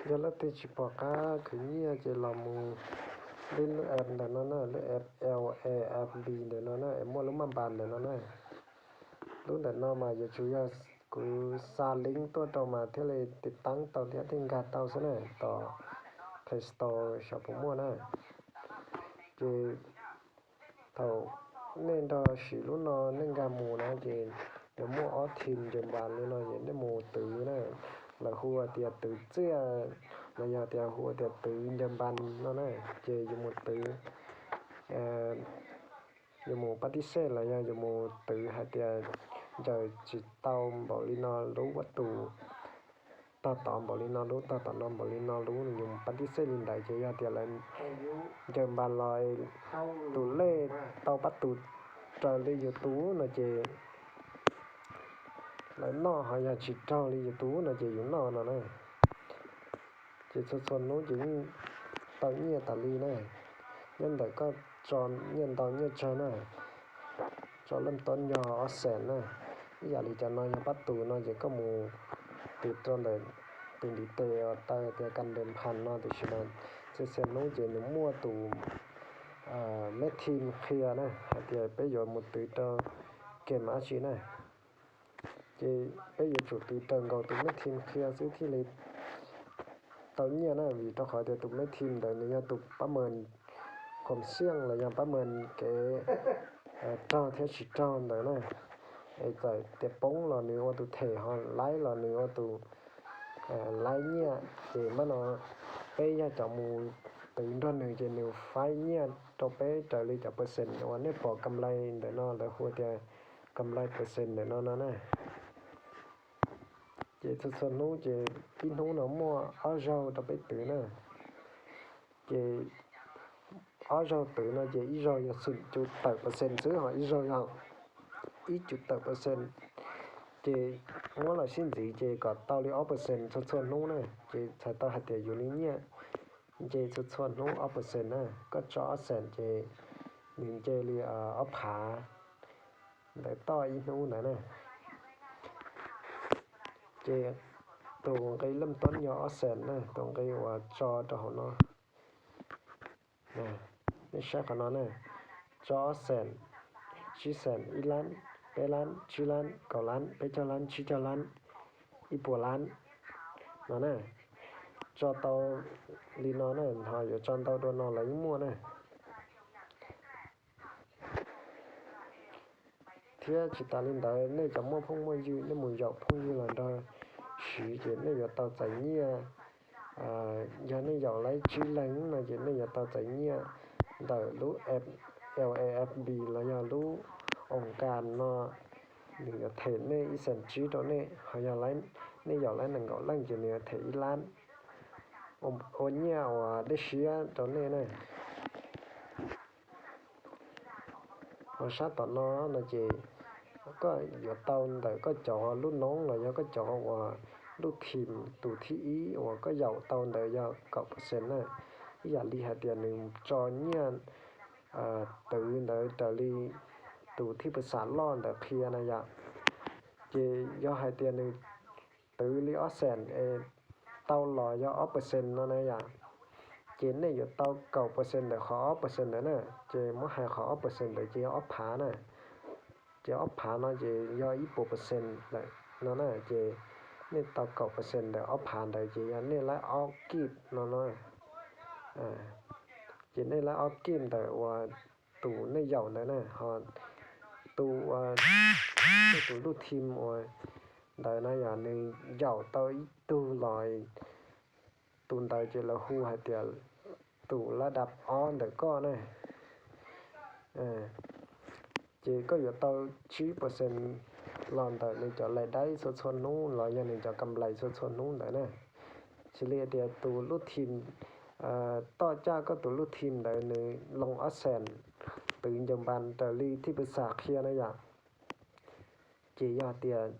Yog leej twg tsis pom qab khwv nyiaj ces los mus lub app ntawm no na, lub app L A F B ntawm no na, es muaj lub maj npas ntawm no na. Lub ntawm no mas yuav tsum yog kuv xa link tuaj rau mas thiaj li tiv taab tau thiab thiaj nkag tau xwb na, tom Play Store xyov puas muaj na. Ces thaum nej nrog siv lub no nej nkag mus na ces yuav muaj ob team ncaws npas li no es nej mus twv na, lawv hu tias twv txiaj los yog tias hu tias twv ncaws npas no na, ces yus mus twv, yus mus pab tib xej los yog yus mus twv hais tias ncaws tsis tau npaum li no lub vaj tus, tog tod npaum li no lub, tog tom no npaum li no lub, yus mus pab tib xej li ntawd ces yog tias lawv ncaws npas los tus lej tau pab tus raws li yus tus no ces lawv noj, ho yog tsis raug li yus tus no ces yus noj no na. Ces txhua txhua hnub ces yeej tau nyiaj tas li na, nyob ntawm koj tso nyiaj ntau nyiaj tsawg na, tso leej tob yog ob xees na. Ib yam li cov no yog pab tus no ces koj mus twv rau ntawm tus ntiv tes uas taw tias kas ntes nphas no, tiam sis mas txhua txhua hnub ces nws muaj tus meb team qhia na hais tias peb yuav mus twv rau game dab tsi na. Ces peb yuav tsum twv raws nkaus tus meb team qhia xwb thiaj li tau nyiaj na, vim rau qhov tias tus meb team ntawd nws yog tus pab mees khoom xiaj los yog pab mees kev raug thiab tsis raug ntawd na. Es txawm tias poob los nws ua tus them, ho laib los nws ua tus laib nyiaj. Ces mam no peb yog cov mus twv nrog nws ces nws faib nyiaj rau peb raws li cov percent uas nej pom kam lais ntawm no, lawv hu tias kam lais percent ntawm no no na. Ces txhua txhua hnub ces ib hnub no muaj ob zaug rau peb twv na. Ces ob zaug twv no ces ib zaug yog xum cum tawm percent xwb, ho ib zaug yog ib cum tawm percent. Ces muab los sib ntxiv ces kom tau li ob percent txhua txhua hnub na, ces txhais tau hais tias yus li nyiaj nce txhua txhua hnub ob percent na. Koj tso ob xees ces nws nce li ob phav ntawm toj ib hnub ntawd na. Ces tus nqi leej tob yog ob xees na, tus nqi uas tso rau hauv no. Nej saib qhov no na, tso ob xees, tsib xees, ib lab, peb lab, tsib lab, kaum lab, peb caug lab, tsib caug lab, ib puas lab no na. Tso tau li no na, ho yuav tso ntau dua no los yeej muaj na. Thiab tsis tas li ntawd, nej cov muaj phooj muaj ywg, nej mus yaum phooj ywg los nrog siv ces nej yuav tau txais nyiaj. Yog nej yaum laib tsib leeg no ces nej yuav tau txais nyiaj ntawm lub L A F B los yog lub oos kas no, nws yuav them nej ib xees tsib rau nej. Ho yog nej yaum laib nees nkaum leej ces nws yuav them ib lab ua nyiaj uas dej siab rau nej na. Ho sab tom no no ces koj yuav tau ntawm koj cov lub noob los yog koj cov uas lub team tus thib ib uas koj yaum tau ntawd yog kaum percent na. Ib yam li hais tias nws tso nyiaj twv ntawd raws li tus thij pawg xam loj ntawd qhia na yom. Ces yog hais tias nws twv li ob xees es tau los yog ob percent no na yom, ces nej yuav tau kaum percent ntawm qhov ob percent ntawd na. Ces muab hais qhov ob percent ntawd ces yog ob phav na. Ces ob phav no ces yog ib puas percent lawm no na. Ces nej tau kaum percent ntawm ob phav ntawd ces yog nej laib ob kij no na. Ces nej laib ob kij ntawm uas tus nej yaum ntawd na, ho tus uas nej tus lub team uas ntawd na yog nws yaum tau ib tug los, tus ntawd ces lawv hu hais tias tus lab dab ob ntawm koj na. Ces koj yuav tau tsib percent los ntawm nws cov laim daib txhua txhua hnub los yog nws cov kam lais txhua txhua hnub ntawd na. Xws li tias tus lub team, toj caj koj tus lub team ntawd nws loo ob xees twv ncaws npas raws li thij pawg xam qhia na yom. Ces yog tias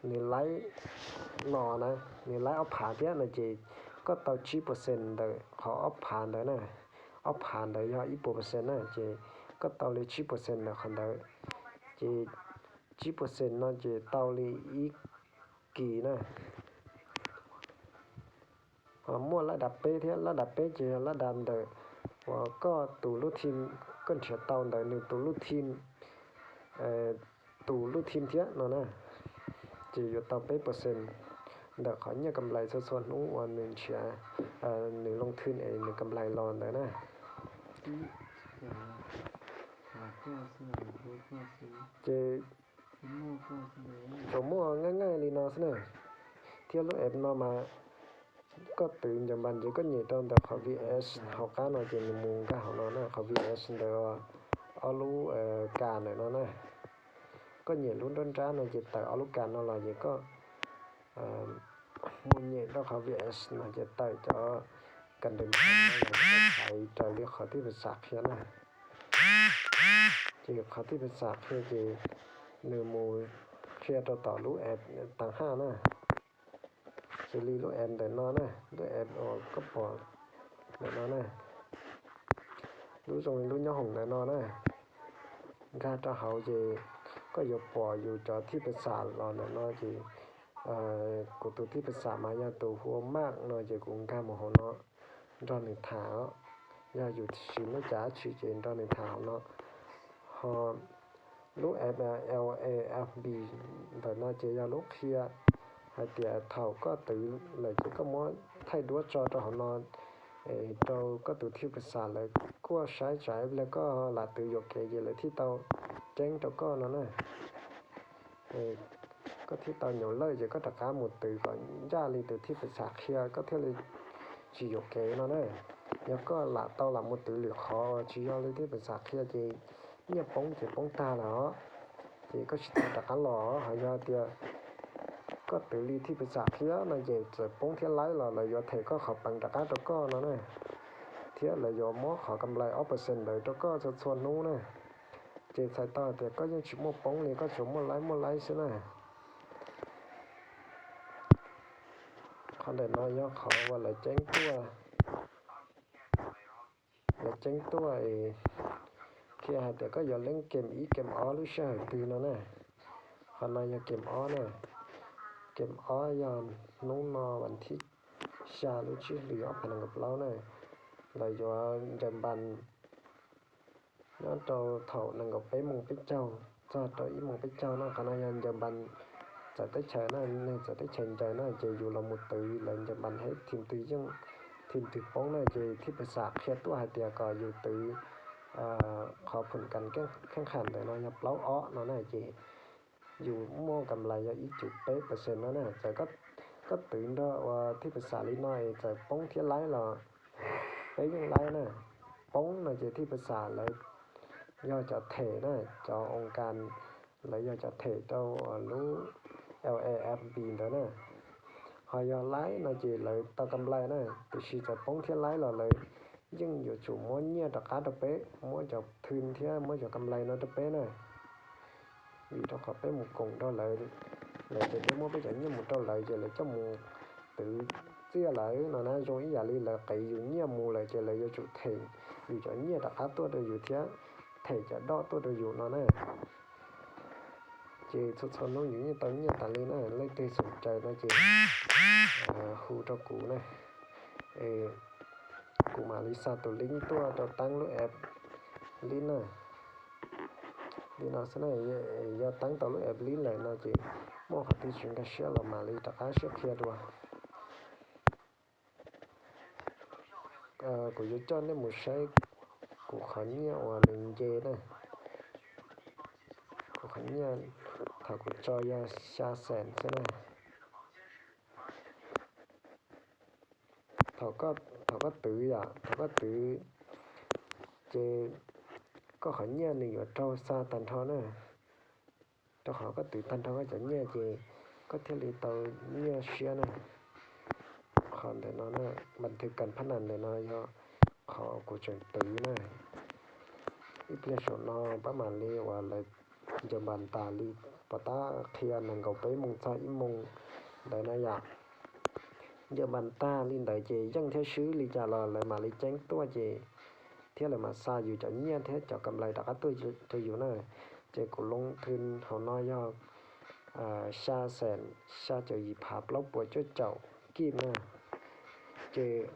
nws laib los na, nws laib ob phav thiab no ces koj tau tsib percent ntawm qhov ob phav ntawd na. Ob phav ntawd yog ib puas percent na, ces koj tau li tsib percent ntawm qhov ntawd. Ces tsib percent no ces tau li ib kij na. Muaj lab dav peb thiab, lab dav peb ces yog lab dav ntawm uas koj tus lub team, koj nrhiav tau ntawm nws tus lub team, tus lub team thiab no na, ces yuav tau peb percent ntawm qhov nyiaj kam nplais txhua txhua hnub uas nws nrhiav, nws loo thwj es nws kam nplais los ntawd na. Ces tsuas muaj nqaij nqaij li no xwb na. Thiab lub app no mas koj twv ncaws npas ces koj nyem rau ntawm qhov V S hauv qab no ces nws mus nkag hauv no na, qhov V S ntawm ob lub kas ntawm no na. Koj nyem lub nruab nrab no ces tawm ob lub kas no los ces koj mus nyem rau qhov V S no ces tawm cov kas ntes no los koj thaiv raws li qhov tib pes xam qhia na. Ces qhov tib pes xam qhia ces nws mus qhia rau tom lub app tag haj na. Xws li lub app ntawm no na, lub app uas koj pom ntawm no na, lub zoo li lub nyob hoom ntawm no na, nkag rau hauv ces koj yuav pom yus cov tib pes xam los ntawm no ces kuv tus tib pes xam mas yog tus hu ua Mark no ces kuv nkag mus hauv no nrog nws tham os. Yog yus siv nub cas tshwm ces nrog nws tham hauv no. Ho lub app L A F B ntawm no ces yog lub qhia hais tias thaum koj twv lawm ces koj muab thaij duab tso rau hauv no rau koj tus tib pes xam lawv kuaj saib tsam ib pliag koj lam twv yuam kev ces lawv thiaj tau ceeb rau koj no na. Koj thiaj tau nyuam lawj ces koj rov qab mus twv kom ncaj li tus tib pes xam qhia koj thiaj li tsis yuam kev no na. Yog koj lam tau lam mus twv lwm qhov tsis yog li tib pes xam qhia ces nyiaj poob ces poob tag lawm os, ces koj tsis tau rov qab los. Ho yog tias koj twv li tib pes xam qhia no ces txawm poob thiab laib los lawv yuav them koj qhov peev rov qab rau koj no na, thiab lawv yuav muab qhov kam nplais ob percent ntawd rau koj txhua txhua hnub na. Ces txhais tau hais tias koj yeej tsis muaj poob li, koj tsuas muaj laib muaj laib xwb na. Qhov ntawm no yog qhov uas lawv ceeb tuaj, lawv ceeb tuaj qhia hais tias koj yuav leeb kem ib kem ob lub sij hawm twg no na. Qhov no yog kem ob na. Kem ob yog hnub no vas thib xya lub tsib hlis ob phav nees nkaum plaub na. Lawv yuav ncaws npas nyob rau thaum nees nkaum peb moos peb caug txog rau ib moos peb caug no. Qhov no yog ncaws npas txawv teb chaws na, neeg txawv teb chaws ncaws na, ces yus los mus twv lawv ncaws npas hab team twg yeej, team twg poob na ces tib pes xam qhia tuaj hais tias kom yus twv qhov phum kas kheej kham ntawm no yog plaub ob no na ces yus muaj kam nplais yog ib cum peb percent no na. Txawm koj twv nrog uas tib pes xam li no es txawm poob thiab laib los peb yeej laib na. Poob no ces tib pes xam lawv yog cov them na, cov oo kas lawv yog cov them rau lub L A F B ntawd na. Ho yog laib no ces lawv tau kam nplais na, tiam sis txawm poob thiab laib los lawv yeej yuav tsum muab nyiaj rov qab rau peb, muab cov thwj thiab muab cov kam nplais no rau peb na. Vim rau qhov peb mus koom nrog lawv, lawv ces peb muab peb cov nyiaj mus rau lawv ces lawv coj mus twv txiaj lawm no na. Zoo ib yam li lawv qiv yus nyiaj mus lawm ces lawv yuav tsum them yus cov nyiaj rov qab tuaj rau yus thiab them cov doj tuaj rau yus no na. Ces txhua txhua hnub yus yeej tau nyiaj tas li na. Leej twg xom cai no ces hu rau kuv na, kuv mam li xa tus link tuaj rau taab lub app li na. Li no xwb na, yog taab tau lub app li lawm no ces muaj qhov twg tsis nkag siab los mam li rov qab siab qhia dua. Kuv yuav coj nej mus saib kuv qhov nyiaj uas nws nce na. Kuv qhov nyiaj thaum kuv tso yog xya xees xwb na. Thaum koj twv yom, thaum koj twv ces koj qhov nyiaj nws yuav raug xa tag nrho na. Rau qhov koj twv tag nrho koj cov nyiaj ces koj thiaj li tau nyiaj siab na. Qhov ntawm no na, npas thwv kas phab nas ntawm no yog qhov kuv tseem twv na. Ib pliag saum no pab mam li uas lawv ncaws npas tas li, pov tab qhia nees nkaum peb moos txog ib moos ntawd na yom. Ncaws npas tag li ntawd ces yeej thiab swb li cas los lawv mam li ceeb tuaj ces thiab lawv mam xa yus cov nyiaj thiab cov kam nplais rov qab tuaj rau yus na. Ces kuv loo thwv hauv no yog xya xees xya caum yim phav plaub puas cuaj caum kij na. Ces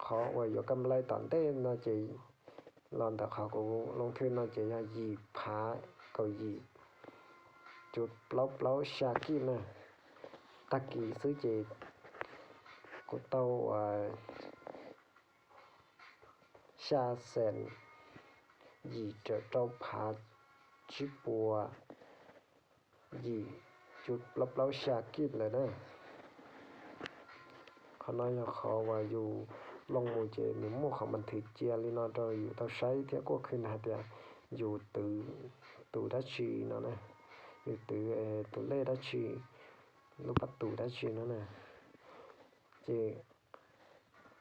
qhov uas yuav kam lais tom ntej no ces los ntawm qhov kuv loo thwj no ces yog yim phav kaum yim cuv plaub plaub xya kij na. Tag kis xwb ces kuv tau uas xya xees yim rau phav tsib puas yim cuv plaub plaub xya kij lawm na. Qhov no yog qhov uas yus loo mus ces nws muaj qhov mas thwv cia li no rau yus tau saib thiab kuj khwv hais tias yus twv tus dab tsi no na, yus twv tus lej dab tsi, lub pab tus dab tsi no na. Ces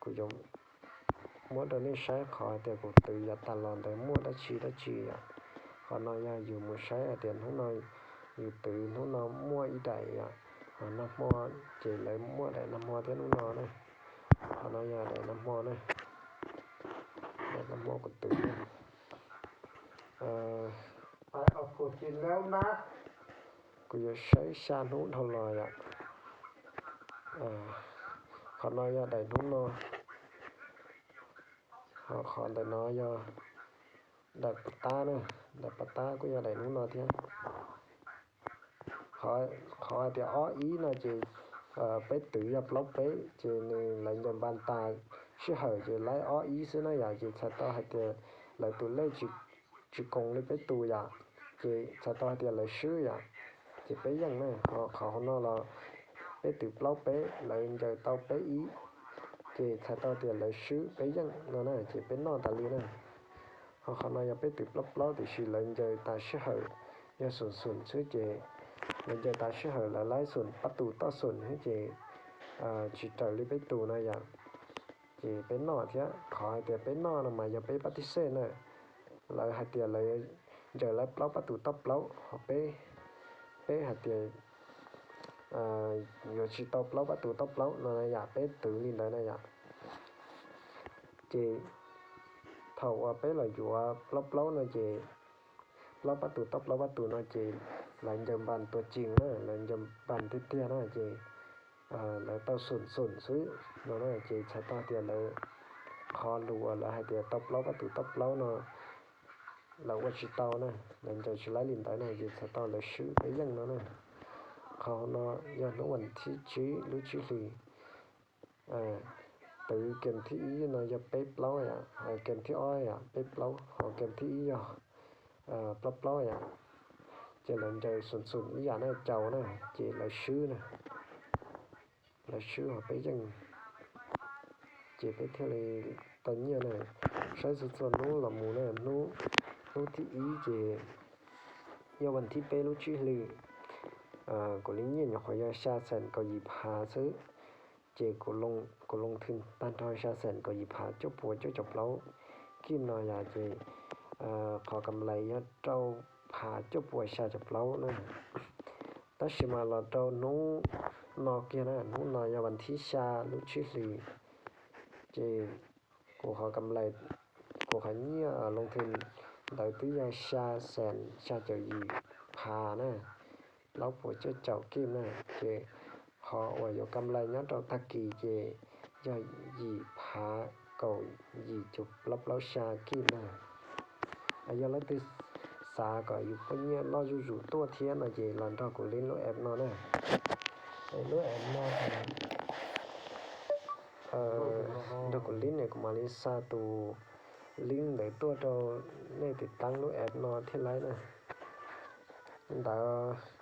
kuv yuav muab rau nej saib qhov tias kuv twv yav tas los ntawd muaj dab tsi dab tsi yom. Qhov no yog yus mus saib hais tias hnub no yus twv hnub no muaj ib daim yom, nag hmo ces lawv muaj daim nag hmo thiab hnub no na. Qhov no yog daim nag hmo na, daim nag hmo kuv twv na. Kuv yuav saib xya hnub dhau los yom. Qhov no yog daim hnub no, ho qhov ntawm no yog daim pov tab na, daim pov tab kuj yog daim hnub no thiab. Qhov hais tias ob ib no ces peb twv yog plaub peb ces nws lawv ncaws npas tas sij hawm ces laib ob ib xwb na yom, ces txhais tau hais tias lawv tus lej tsis koom li peb tus yom, ces txhais tau hais tias lawv swb yom, ces peb yeej na. Ho qhov hauv no los peb twv plaub peb lawv ncaws tau peb ib, ces txhais tau tias lawv swb peb yeej no na, ces peb noj tas li na. Ho qhov no yog peb twv plaub plaub tiam sis lawv ncaws tas sij hawm, yog xoom xoom xwb ces lawv ncaws tas sij hawm lawv laib xoom pab tus toj xoom xwb ces tsis raws li peb tus no yom. Ces peb noj thiab, qhov hais tias peb noj no mas yog peb pab tib xej na. Lawv hais tias lawv ncaws laib plaub pab tus toj plaub, ho peb, peb hais tias yuav tsis tau plaub pab tus toj plaub no yom, peb twv li ntawd na yom. Ces thaum uas peb los yuav plaub plaub no ces plaub pab tus toj plaub pab tus no ces lawv ncaws npas tuag cees na, lawv ncaws npas tiag tiag na ces lawv tau xoom xoom xwb no na, ces txhais tau tias lawv, qhov lus uas lawv hais tias tau plaub pab tus toj plaub no lawv ua tsis tau na, lawv ncaws tsis laib li ntawd na, ces txhais tau lawv swb peb yeej no na. Qhov no yog hnub vas thib tsib lub tsib hlis. Twv game thib ib no yog peb plaub yom, game thib ob yom peb plaub, ho game thib ib yog plaub plaub yom. Ces lawv ncaws xoom xoom ib yam na, caus na, ces lawv swb na, lawv swb ho peb yeej, ces peb thiaj li tau nyiaj na. Saib txhua txhua hnub los mus na, hnub thib ib ces yog vas thib peb lub tsib hlis, kuv li nyiaj nyuam qhuav yog xya xees kaum yim phav xwb, ces kuv loo thwv tag nrho xya xees kaum yim phav cuaj puas cuaj caum plaub kij no yom, ces qhov kam lais yog rau phav cuaj puas xya caum plaub na. Tab sis mas los rau hnub no kiag na, hnub no yog vas thib xya lub tsib hlis, ces kuv qhov kam lais, kuv qhov nyiaj loo thwv ntawd twb yog xya xees xya caum yim phav na, plaub puas cuaj caum kij na, ces qhov uas yuav kam lais nyob rau tag kis ces yog yim phav kaum yim cuv plaub plaub xya kij na. Yog leej twg xav kom yus poj nyiaj loj zuj zus tuaj thiab no ces los nrog kuv link lub app no na. Lub app no, nrog kuv link ne kuv mam li xa tus link ntawd tuaj rau nej tiv taab lub app no thiaj laib na. Ntawd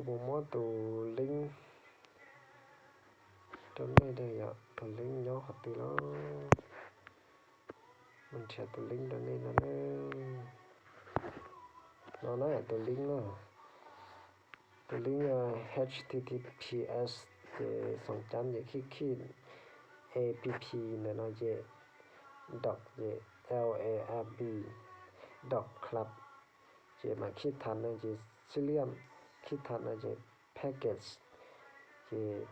Kuv mus muab tus link rau nej, yog tus link nyob qhov twg los mus nrhiav tus link rau nej no ne. No na tus link na, tus link H T T P S ces xoom cab ces khij khij A P P ntawm no ces dot ces L A M B dot club ces mam khij thav no ces Xilium, khib tham no ces package, ces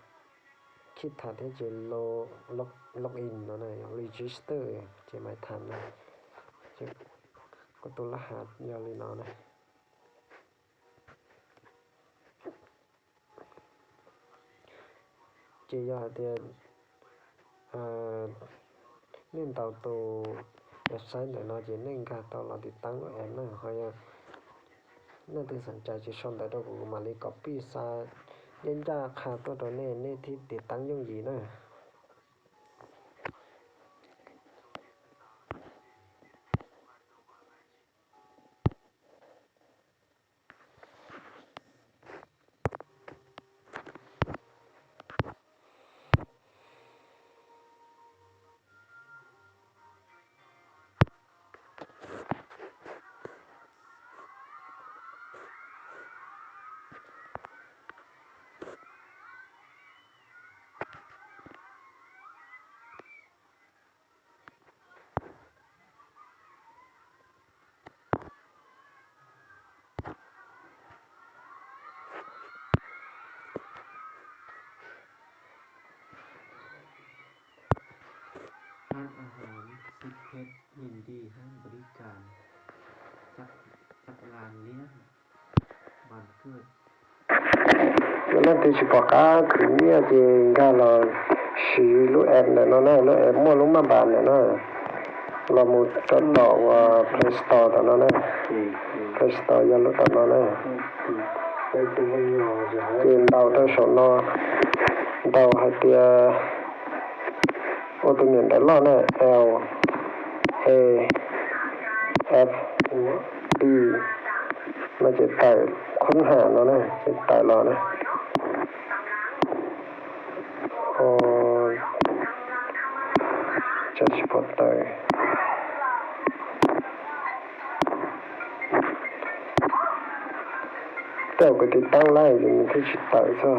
khib tham thiab ces log in no na, yog register ces maiv tham na. Ces kuv tus lab has yog li no na. Ces yog hais tias nej ntaus tus website ntawm no ces nej nkag tau los tiv taab lub app na, ho yog leej twg xav cais ces sau ntawv rau kuv, kuv mam li copy xa ncaj ncaj qha tuaj rau nej, nej thiaj tiv taab yooj yim na.ร้านอาหาร Secret ยินดีให้บริการ จัก จักรยานเลี้ยง วันเกิด Yog leej twg tsis pom qab khwv nyiaj ces nkag los siv lub app ntawm no na, lub app muaj lub maj npas ntawm no, los mus rau tom uas Play Store tom no na. Play Store yog lub tom no na. Ces ntaus rau saum no, ntaus hais tias ua tus niam ntawv loj na, L A F B, no ces tawm khub ham no na, ces tawm los na. Tsis pom tawm. Tej zaum kuv tiv taab lawm ces nws thiaj tsis tawm xwb.